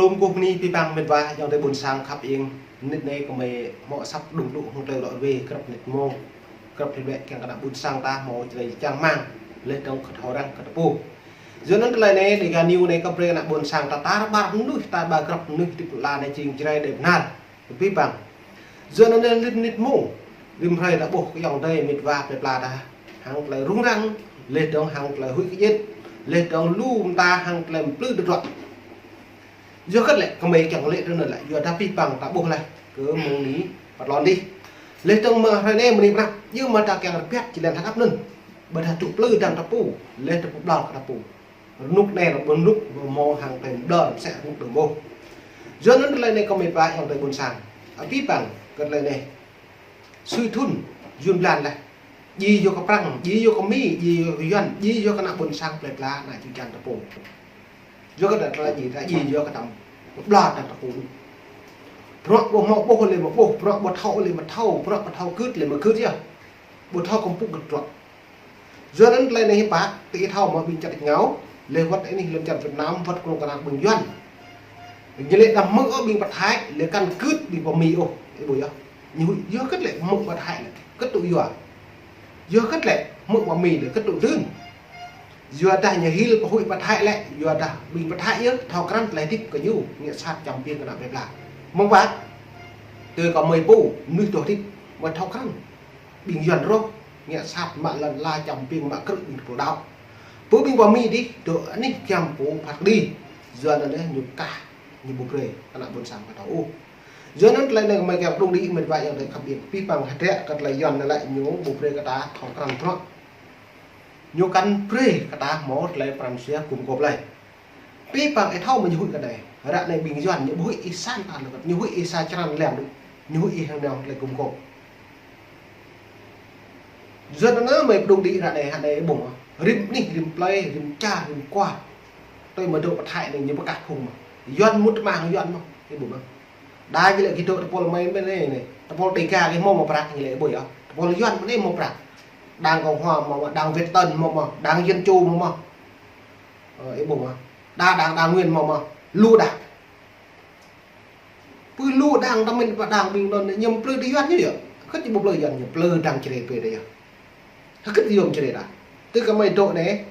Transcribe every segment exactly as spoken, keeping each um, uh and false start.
Lŏm kơkuh bơni abih bang met wa ayŏng adơi ƀôn sang khăp ing. Mơnit anai gơmơi hmâo asăp đŭng đŭ hăng tơlơi ră ruai grăp mơnit mông. Grăp tơlơi kiăng kơ ană ƀôn sang ta hmâo tơlơi čang rơmang. Laih dơ̆ng kơ thâo răng kơ tơpŭ. Yua anŭn tơlơi anai Dega News anai kơ brơi ană ƀôn sang ta tar ƀar mơnuih, tar ƀar grăp mơnuih hơdip lŏn ala anai jing Jrai đe bơnar. Abih bang. Yua anŭn laih mơnit mông, rĭm hrơi ta ƀuh kơ ayŏng adơi met wa plơi pla ta hăng tơlơi rŭng răng, laih dơ̆ng hăng tơlơi huĭ kơjĭt, laih dơ̆ng lu mơta hăng tơlơi plư tơdruă. Yua hơget lĕ gơmơi kiăng lĕ tui anŭn lĕ, yua dah abih bang ta ƀuh laih kơ mơ̆ng anai pơ tlôn adih. Laih dơ̆ng mơ̆ng hrơi anai mơ̆ng anai pơ anăp, yua mơ̆ ta kiăng rơbat jơlan hơgăp anŭn. Ƀôdah tŭ plư dơ̆ng tơpŭ, laih tơpŭ ƀlŏr kơ tơpŭ. Rơnŭk anai rơnŭk ƀu hmâo hăng tơlơi ƀlŏr mơsĕ rơnŭk đơ̆ng ƀôh. Yua anŭn tơlơi anai gơmơi pơhiăp ayŏng adơi ƀôn sang. Abih bang kơ tơlơi anai. Sui thŭn, yŭn blan laih. Djai yua kơ Prăng, djai yua kơ Mi, djai yua kơ Yuan, djai yua kơ ană ƀôn sang plơi pla, ană čư̆ čan tơpŭ. Yua kơ tơlơi djai, tơlơi djai yua kơ tơpŭ ƀlŏr dơ̆ng tơpŭ. Bruă ƀu hmâo ƀôh lĕ mơ̆ ƀôh, bruă ƀu thâo lĕ mơ̆ thâo, bruă ƀu thâo gưt lĕ mơ̆ gưt yơh. Ƀu thâo kơmpŭk gơ̆t tơdruă. Yua anŭn tơlơi anai hiư̆m pă, tơ ih thâo mơ̆ ƀing čar tač êngao, laih wơ̆t anih lŏn čar Việt Nam, wơ̆t kơnơ̆ng kơna ƀing Yuan. Ñu lĕ đăm hmư̆ ôh ƀing pơthai, lĕ kăn gưt ƀing pơmĭn ôh, ih ƀuh yơh. Ñu huĭ, yua hơget lĕ hmư̆ pơthai lĕ, hơget tŭ yua. Yua hơget lĕ hmư̆ pơmĭn lĕ, hơget tŭ dưn. Yua dah ñu hil pơhuĭ pơthai lĕ, yua dah ƀing pơthai yơh, thâo krăn tơlơi hơdip kơ ñu, ngă sat čăm biêng kơ ană plơi pla. Mơ̆ng pă, tơ kơ mơi pô, mơnuih tơlơi hơdip, mơi thâo krăn. Ƀing Yuan rŏh, ngă sat mă lŏn ala čăm biêng mă krư̆ ƀing tơpul đaŏ. Pơ ƀing pơmĭn adih, dŏ anih giăm pô phat kơđi. Yua anŭn lĕ ñu kah, ñu ƀu brơi, ană ƀôn sang ƀu thâo ôh. Yua anŭn tơlơi anai gơmơi kiăng pơđŏng đĭ met wa ayŏng adơi khăp ing. Abih bang hơdră kơ tơlơi Yuan anai lĕ ñu ƀu brơi kơ ta thâo krăn bruă. Ñu kăn brơi kơ ta hmâo tơlơi pran jua gum gôp lơi. Abih bang ih thâo mơ̆ ñu huĭ kơ anai. Ră anai ƀing Yuan ñu ƀu huĭ ih sa ta lơkơt, ñu huĭ ih sa črăn leng đôč. Ñu huĭ ih hăng nao tơlơi gum gôp. Yua anŭn mơi pơđŏng đĭ ră anai, ră anai ƀuh mơ̆. Rĭm anih, rĭm plơi, rĭm čar, rĭm kwar. Tui mơ̆ dŏ pơthai anai ñu pơkah phung mơ̆. Yuan mŭt tơma hăng Yuan mơ̆. Ih ƀuh mơ̆. Đa ñu lĕ gih dŏ tơpul mơi mơi anai anai. Tơpul Dega gih hmâo mơ̆ prăk ñu lĕ ih ƀuh yơh. Tơpul Yuan mơi anai hmâo prăk. Đảng Cộng Hòa hmâo mơ̆, Đảng Việt Tân hmâo mơ̆, Đảng Dân Chủ hmâo mơ̆. Ơ, ih ƀuh mơ̆. Đa đảng đa nguyên hmâo mơ̆. Lu đảng. Pơ lu đảng ta mĭn pơ đảng ƀing anŭn ñu plư tơ Yuan ñu yơh. Hơget ñu ƀu plư Yuan ñu, plư đảng Jrai pê ta yơh. Hơget yom Jrai ta. Tơ kơ mơi dŏ anai,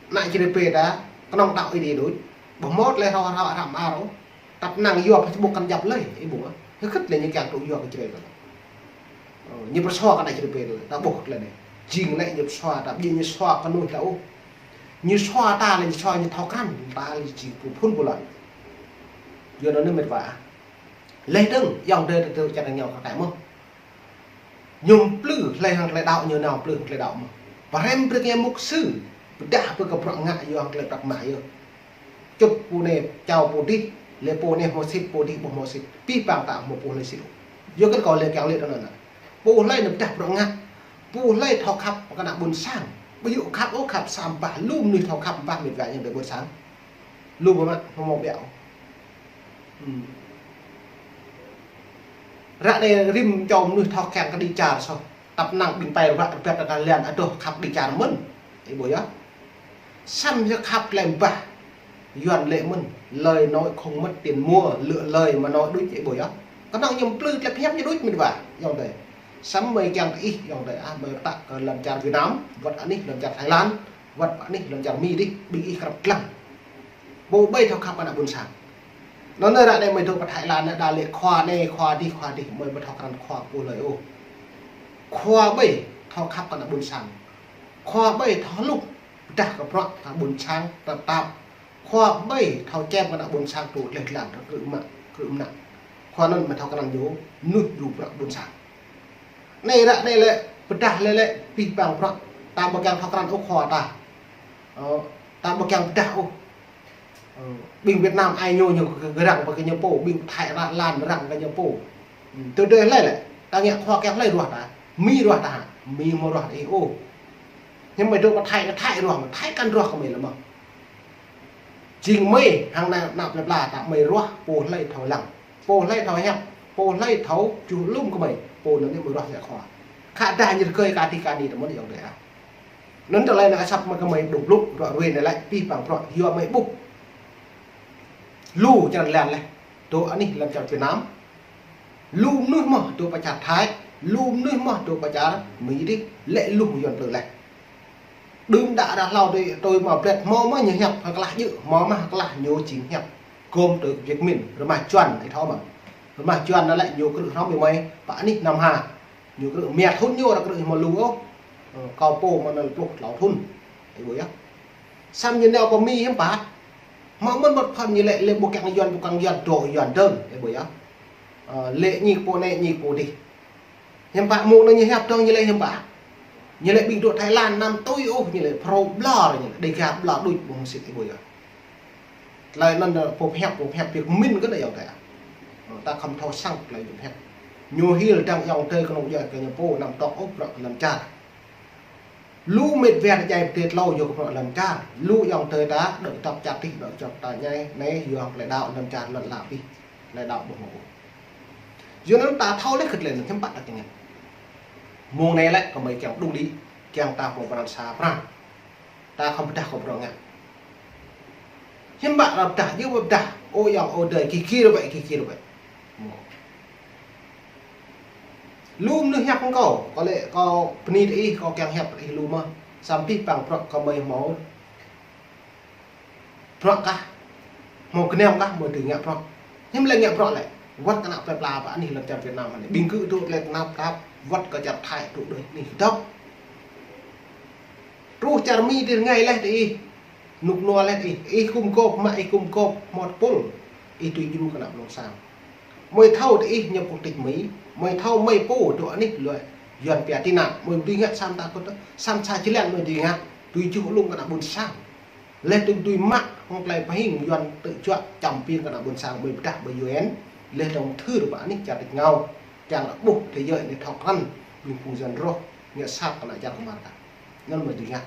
ană Jrai pê ta, kơnơ̆ng đaŏ Ơi Adai đôč. Ƀu hmâo tơlơi hrŏ hrŏ hrăm ar ôh. Tăp năng yua Facebook kăn djăp lơi, ih ƀuh mơ̆. Hơget lĕ ñu kiăng tŭ yua kơ Jrai ta. Ơ, ñu pơsua kơ ană Jrai pê ta, ta ƀuh tơlơi anai. Jing anai ñu pơsua ta, ƀing ñu sua kơ mơnuih ta ôh. Ñu sua ta lĕ ñu sua ñu thâo krăn, ta lĕ jing pô phŭn pô lăn. Yua anŭn met wa. Laih dơ̆ng, ayŏng adơi tơ čar tač êngao kơ ta mơ̆. Ñu plư, hlơi hăng tơlơi đaŏ ñu nao plư tơlơi đaŏ mơ̆. Pơhrăm brơi kơ ñu mục sư, pơdah brơi kơ bruă ngă yua hăng tơlơi prăk mah yơh. Čŭt pô anai, čao pô adih, lĕ pô anai hmâo sĭt, pô adih ƀu hmâo sĭt. Abih bang ta hmâo pô hlơi sĭt. Yua kơ kâo lĕ kiăng lĕ tui anŭn. Pô hlơi ñu pơdah bruă ngă. Pô hlơi thâo khăp kơ ană ƀôn sang. Ƀu djơ̆ khăp ôh, khăp sa ƀah, lu mơnuih thâo khăp ƀah met wa ayŏng adơi ƀôn sang. Lu ƀu mă, hmâo mă ƀiă. Hmm. Ră anai rĭm čô mơnuih thâo kiăng kơ đĭ čar soh. Tăp năng ƀing pơrai rơbat rơbat ta lĕ adoh khăp đĭ čar mơ̆n. Ih ƀuh yơh. Samơ̆ yơh khăp tơlơi ƀah. Yuan lĕ mơ̆n, lời nói không mất tiền mua, lựa lời mà nói đôč, ih ƀuh yơh. Kơnơ̆ng ñu plư tơlơi pơhiăp ñu đôč met wa, ayŏng adơi. Samơ̆ mơi kiăng kơ ih, ayŏng adơi, ah, mơi pơtă kơ lŏn čar Việt Nam, wơ̆t anih lŏn čar Thái Lan, wơ̆t anih lŏn čar Mi adih, ƀing ih krăp lăng. Pô ƀai thâo khăp ană ƀôn sang. Anŭn ră anai mơi dŏ pơ Thái Lan anai, đa lĕ khua anai, khua adih, khua adih, mơi ƀu thâo krăn khua pô hlơi ôh. Khua ƀai thâo khăp ană ƀôn sang. Khua ƀai thâo hluh pơdah kơ bruă kơ ƀôn sang tơpă. Khua ƀai thâo čem kơ ană ƀôn sang tŭ tlaih tlan, krư̆ mă, krư̆ mơnă. Khua anŭn mơi thâo krăn ñu, mơnuih djru bruă ƀôn sang. Anai ră anai lĕ, pơdah lĕ lĕ, abih bang bruă, ta ƀu kiăng thâo krăn ôh khua ta. Ơ, ta ƀu kiăng pơdah ôh. Ơ, ƀing Việt Nam ai ñu ñu gơ̆ răng pơ kơ ñu pô, ƀing Thái răng lan răng kơ ñu pô. Ơ, tơdơi hlơi lĕ, ta ngă khua kiăng hlơi ruah ta, Mi ruah ta hă, Mi hmâo ruah ih ôh. Hiư̆m mơi dŏ pơ Thái, Thái ruah mơ̆, Thái kăn ruah kơ mơi lĕ mơ̆. Jing mơi, hăng ană, ană plơi pla ta mơi ruah, pô hlơi thâo lăng, pô hlơi thâo hiăp, pô hlơi thâo čuh lŏm kơ mơi, pô anŭn mơi ruah ngă khua. Khă dah ñu rơgơi kơ adih kơ anih ta mơ̆n ayŏng adơi ah. Anŭn tơlơi anai asăp mơi kơ mơi đŭng blŭ, ră ruai anai lĕ, abih bang bruă, yua mơi ƀuh. Lu čar lan leh. Dŏ anih lŏn čar Việt Nam. Lu mơnuih mơ̆ dŏ pơ čar Thái. Lu mơnuih mơ̆ dŏ pơ čar Mi dih. Lĕ lu Yuan plư leh. Đưm đă đa hlâo tui, tui mă bret hmâo mơ̆ ñu hiăp hơklah jư̆, hmâo mơ̆ hơklah ñu jing hiăp. Gôm tui Việt Minh, rơmah Yuan, ih thâo mơ̆. Rơmah Yuan anŭn lĕ ñu krư̆ hrŏm ƀing mơi, pă anih Nam Hà. Ñu krư̆ mia thŭn ñu, ră krư̆ hmâo lu ôh. Ơ, kâo pô mơ̆ anŭn pluh tlâo thŭn. Ih ƀuh yơh. Samơ̆ ñu nao pơ Mi hiư̆m pă. Hmâo mơ̆n một phần ñu lĕ, lĕ ƀu kiăng Yuan, ƀu kiăng Yuan, dŏ Yuan dơ̆ng. Ih ƀuh yơh. Ơ, lĕ ñik pô anai, ñik pô dih. Hiư̆m pă mơ̆ng anai ñu hiăp dơ̆ng ñu lĕ hiư̆m pă. Ñu lĕ ƀing dŏ Thái Lan năm tui ôh ñu lĕ phrâo ƀlŏr ñu lĕ Dega ƀlŏr đôč ƀu hmâo sĭt ih ƀuh yơh. Tơlơi anŭn pô hiăp, pô hiăp Việt Minh kơ anai yơh tơlơi. Ơ, ta khŏm thâo săng tơlơi ñu hiăp. Ñu hil dăng ayŏng adơi kơnuk kơna kơ ñu pô năm tŏk ôh bruă lŏn čar. Lu mĕt wa djai pơtê tlâo yua kơ bruă lŏn čar. Lu ayŏng adơi ta, đơ̆ng tŏp čar tih, đơ̆ng čar ta ñai, anai yua tơlơi đaŏ lŏn čar lŏn lă pih. Tơlơi đaŏ ƀu hmâo ôh. Yua anŭn ta thâo leh kơ tơlơi anŭn hiư̆m pă ta kiăng ngă. Mơ̆ng anai lĕ kơ mơi kiăng đung đĭ, kiăng ta hmâo pran sa pran. Ta khŏm pơdah kơ bruă ngă. Hiư̆m pă ta pơdah, yua pơdah, ơ ayŏng ơ adơi, gir gir bĕ, gir gir bĕ. Lu mơnuih hiăp kơ kâo, kâo lĕ kâo bơni tơ ih, kâo kiăng hiăp tơ ih lu mơ̆. Samơ̆ pih păng bruă kơ mơi hmâo. Bruă kah, hmâo gơnam kah, mơi dưi ngă bruă. Hiư̆m lĕ ngă bruă lĕ. Wơ̆t kơ ană plơi pla pơ anih lŏn čar Việt Nam anai. Ƀing gơ̆ dŏ tơlơi tơnap tap, wơ̆t kơ čar Thái dŏ đôč anih dŏ. Truh čar Mi dih rơngai leh tơ ih. Nuk nua leh ih, ih gum gôp, mă ih gum gôp, hmâo tơpul. Ih tui djru kơ ană ƀôn sang. Mơi thâo tơ ih nhập quốc tịch Mi, mơi thâo mơi pô dŏ anih lŏn Yuan pia tị nạn, mơi dưi ngă sam ta kơ tơ, sam sa jơlan mơi dưi ngă, tui juh alum kơ ană ƀôn sang. Leh dơ̆ng dưi mă, hăng tơlơi pơhing Yuan tơjuă čăm piêng kơ ană ƀôn sang mơi pơdah ƀơi U N, leh dơ̆ng thư rơbah anih čar tih ngao, kiăng ră ƀuh thế giới anai thâo krăn, ƀing phung Yuan rŏh, ngă sat kơ ană čar kơ mơ̆ ta. Anŭn mơi dưi ngă.